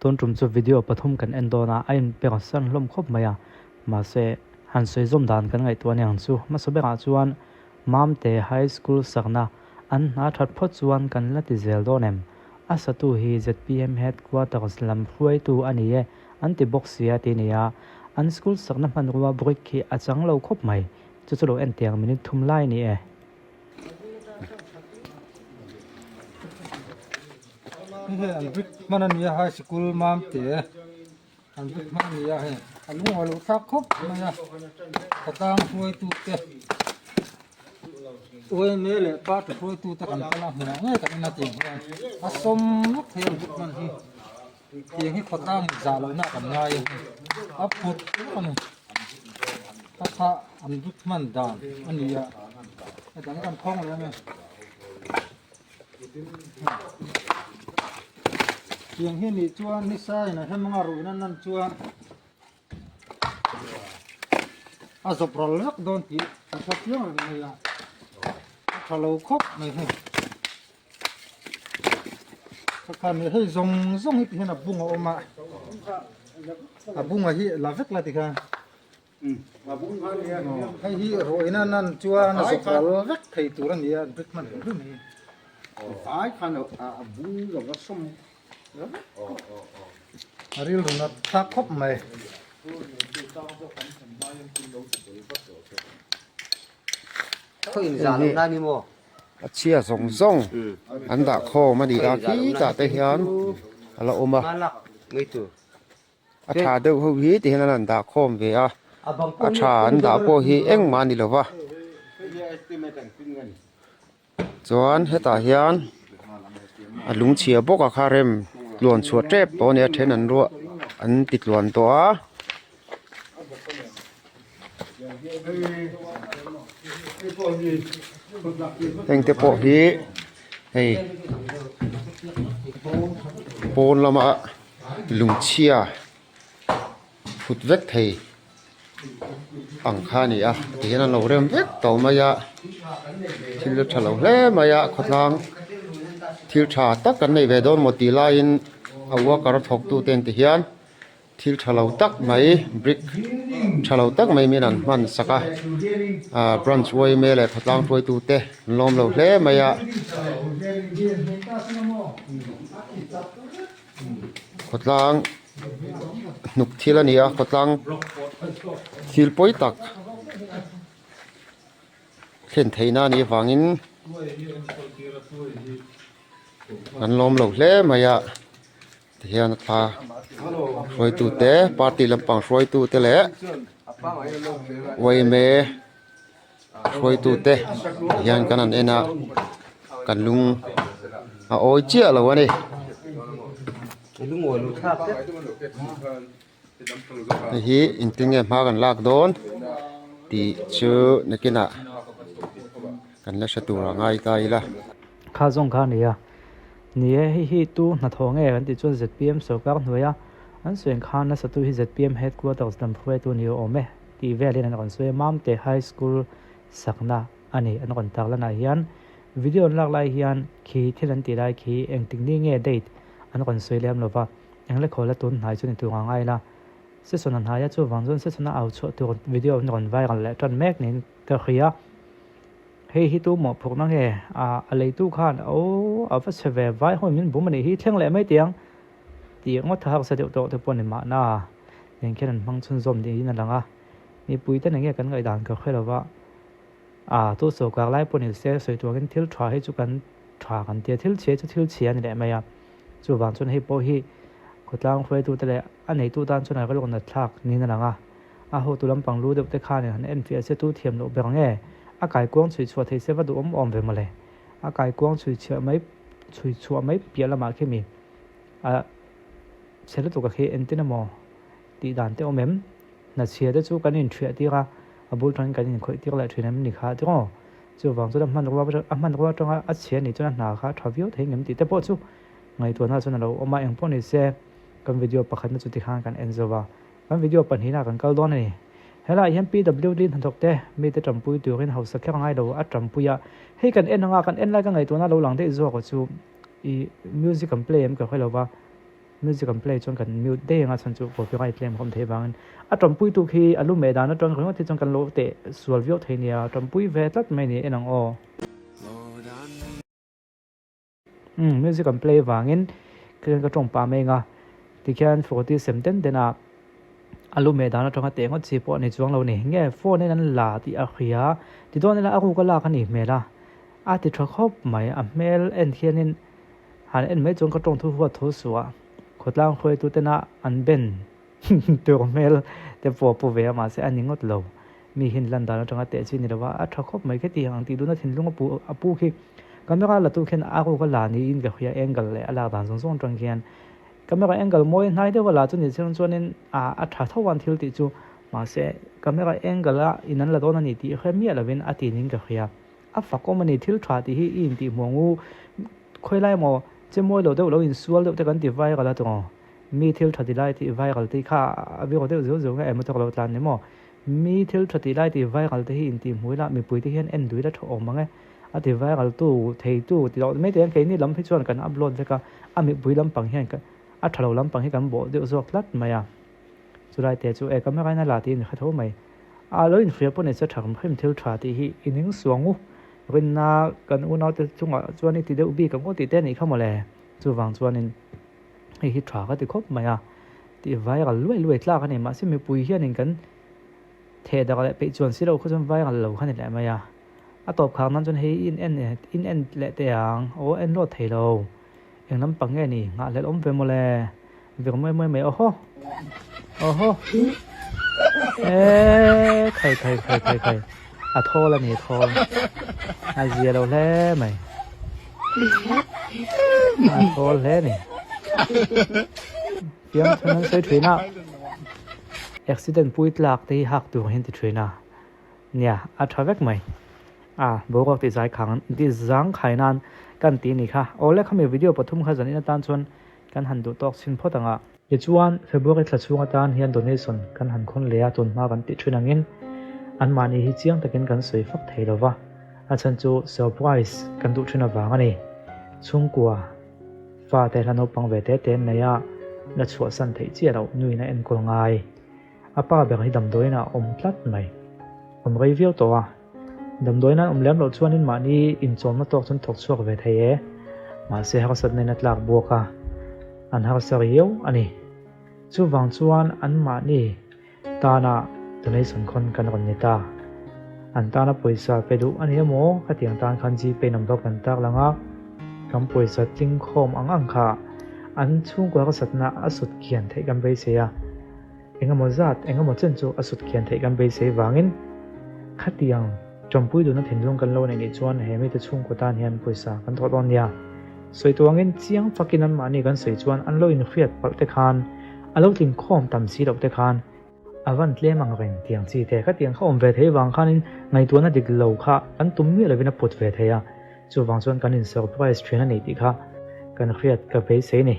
Tun tum chu video pathum kan en dawn a, a inper san hlawm khawp mai a. Mahse, han sawi zawm dan kan ngaihtuah aniang chu hmasa berah chuan Mamte High School sakna an hna that phawt chuan kan la ti zel dawn em? A satu hi zpm Headquarters lam hruaitu a ni e an ti bawk sia ti nia. An school sakna hmanrua brick khi a chang lo khawp mai. Chu chu lo en tiang minute thum lai a ni e. Hei hei an brick hman a nia high school Mamte an brick hman a nia hei a lungawi loh thlak khawp mai a khawtlang hruaitu te yma leh party hruaitu te kan kal a hmunah ngei kan en a tiang hian a sawm vek thei a brick hman hi tiang hi khawtlang in zah lohna kan ngai a a phut vek a ni a kha an brick hman dan a ni a a dang kan khawng leh ang e. Tiang hi nih chuan nisa in a hem anga ruih nan nan chuan a zawp ral vek dawn tih a tha chiang reng mai a a tha lo khawp mai hei kha ni hei zawng zawng hi ti hian a bung a awm a a bung a hi la vek la ti khan Hei hi ruahina nan chuan a zawk ral vek thei tur a ni a, brick hman hrim hrim hi. A rilru nat thlak khawp mai. A chhia zawng zawng an dah khawm a ni a, khitah te hian a la awm a. A tha deuh ho hi ti hian an han dah khawm ve a a tha an dah pawh hi engmah a ni lo va chuan hetah hian a lungchhia bawk a kha rem tluan chhuah tep tawh a ni a then an ruah an ti tluan tawh a. Heng te pawh hi hei pawn lama. Lungchhia phut vek thei ang kha a ni a tihian an lo rem vek tawh mai a thil a tha lo hle mai a khawtlang thil tha tak kan nei ve dawn maw tih laiin a worker thawk tu te ti hian thil tha lo tak mai brick tha lo tak mai min an hman sak a ah branch yma leh khawtlang hruaitu te an lawm lo hle mai a. Khawtlang hnuk thil a ni a khawtlang thil pawi tak thlen theihna a nih avangin an lawm lo hle mai a tihian a thla hruaitu te party lampang hruaitu te leh yma hruaitu te hian kan han en a kan lung a awi chiah lo a ni. Hei hi engtin nge hma kan lak dawn tih chu nakinah kan la hre tur a ngai ta ila. Kha zawng kha a ni a, ni e hei hi tu hnathawh nge kan tih chuan zpm sorkar hnuaia an sawi ang khan nasa tu hi zpm headquarters lam hruaitu ni awm e. Tih velin an rawn sawi a, Mamte High School sakna a ni an rawn tar lanah hian video an lak lai hian khi thil an tih lai khi engtik ni nge date an rawn sawi lem lova, eng lekhaw la tun hnai chu ni tur ang aila session a hnai a, chuvang chuan session a au chhuah tur video an rawn viral leh tan mek niin ka hria. Hei hi tu mawhphurhna nge a a leitu khan aw a va chhe ve vai hawn min bum a nih hi thleng leh mai tiang tih ngawt harsa deuh tawh te pawh a ni mahna. Nen khian an hmang chhunzawm niin a lang a, mipui te nge kan ngaihdan ka hre lova, ah tu sawrkar lai pawh ni se sawi tuangin thil tha hi chu kan tha kan tia, thil chhia chu thil chhia a ni leh mai a, chuvang chuan hei pawh hi khawtlang hruaitu te leh a neitu tan chuan a rilru nat thlak niin a lang a, a hotu lampang lu deuh te khanin han enfiah se tu thiam loh ber nge a kaikuang chhui chhuah thei se va duhawm awm ve mawle, a kaikuang chhui chhiah mai chhui chhuah mai piah lamah khi mi a. Chhe lutuk a khi engtin emaw tih dan te awm em? Hna chhia te chu kan inthiah tir a, a bul tangin kan inkhawih tir leh thin em ni kha tiraw? Chuvang chuan a hmanrua a hmanrua atanga a chhia nih chuan a hna kha a tha viau thei ngem tih te pawh chu ngaihtuahna chuan a lo awm a, engpawh ni se kan video pakhatna chu tikhan kan en zo va, kan video pahnihna kan kal dawn a ni. Helaiah hian PWD hnathawk te mite tanpui turin hausa kher ngai lo a tanpui a, hei kan en anga kan en lai ka ngaihtuahna lo lang daih zawk chu i music an play em ka hre lo va. Music an play chuan kan mute daih anga chhan chu copyright claim a awm theih vangin a tanpui tu khi a lu meh dan atang ringawt hi chuan kan lo teh sual viau thei nia tanpui ve tlat mai ni en ang aw. Umm music an play vangin khian ka tawng pah mai anga tikhian 40 sem den den a a lu meh dan atanga teh ngawt chi pawh a ni chuang lo ni nge phone in an la tih a hria tidawn ila a ruk a lak a nih hmel a a ti tha khawp mai a hmel en khianin Han en mai chuan ka tawng thu huat thu suh a, khawtlang hruaitu tena an ben tur hmel te pawh a pu ve a, mahse a ni ngawt lo. Mi hin lan dan atanga teh chi ni lova a tha khawp mai kheti ang tih duhna thinlung a pu a pu khi camera la tu khian a ruk a la niin ka hria angle leh a lak dan zawng zawng atang khian camera angle mawi hnai deuh a la chu ni chiang chuanin a a tha tho an thil tih chu mahse camera angle a in an la dawn a ni tih hre miah lovin a ti niin ka hria. A fakawm a ni, thil tha tih hi i intih hmuh ang u. Khawilai maw che mawi lo deuh lo insual deuh te kan ti viral a tawng. Mi thil tha ti lai tih viral te hi kha a viral deuh zeuh zeuh nge emaw te ka lo tlan ni maw. Mi thil tha ti lai tih viral te hi intih hmuh ila mipui te hian en duh ila tha awm ang e. A ti viral tu, thei tu ti loh mai te hian keini lam hi chuan kan upload vek a, a mipui lampang hian a tha lo lampang hi kan bawh deuh zawk tlat mai a. Chulai te chu e camera in a la tiin ka hre tho mai. A lo inhria pawh nise tha hrim thil tha tih hi i ning suang u. Rinna kan unaute chungah chuan i ti deuh bik ang aw tih te a nih kha mawle. Chuvang chuanin hei hi tha ka ti khawp mai a. Tih viral luai luai tlak a ni. Mahse mipui hianin kan theh dak leh peih chuan si lo kha chuan viral lo kha ni leh mai a. A tawp khar nan chuan hei i in en in en leh teh ang. Aw en lawt thei lo. Eng lampang nge ni? Nghahhlelh awm ve mawle. Vir mawi mawi mai. Awhaw! Awhaw! Eee khai khai khai khai khai. A thawl a ni a thawl. A zia lo hle mai. A thawl hle ni. Piang thun an sawi thin a. Accident pui tlak te hi hak tur hian ti thin a. Nia, a tha vek mai. A, boruak tih zai khang tih zang khai nan kan tih ni kha. Awle khami video pathum kha zanin atan chuan kan han duh tawk chhin phawt ang a. Tichuan, February thla chhung atan hian donation kan han khawn leh a, tun hma kan tih thin angin anmahni hi chiang takin kan sawi fak thei lo va, a chhan chu surprise kan duh thin avang a ni. Chhungkua fate hla naupang ve te te an nei a, la chhuahsan theih chiah loh nuin a enkawl ngai. A pa ber hi damdawiin ah a awm tlat mai. Awm rei viau tawh a. Damdawiin an awm lem loh chuanin mahni inchawmna tawk chuan thawk chhuak ve thei e. Mahse harsatna in a tlak buak a, an harsa riau a ni. Chuvang chuan an mahni tana donation khawn kan rawn ni ta. An tana pawisa pe duh a ni emaw khatiang tan khan Gpay number kan tar lang a, kan pawisa tling khawm ang ang kha an chhungkaw harsatna a sut kian theih kan beisei a. Engemaw zat, engemaw chen chu a sut khian theih kan beisei vangin khatiang tawmpui duhna thinlung kan lo neih nih chuan he mite chhungkaw tan hian pawisa kan thawh dawn nia. Sawi tuangin chiang fakin anmahni kan sawi chuan an lo inhriat palh te khan, a lo tlinkhawm tam si loh te khan a van tlem ang reng tiang chi te khatiang kha awm ve thei vang khanin ngaihtuahna dik lo kha kan tum miah lovin a put ve thei a, chuvang chuan kan in surprise thin a ni tih kha kan hriat ka beisei ni.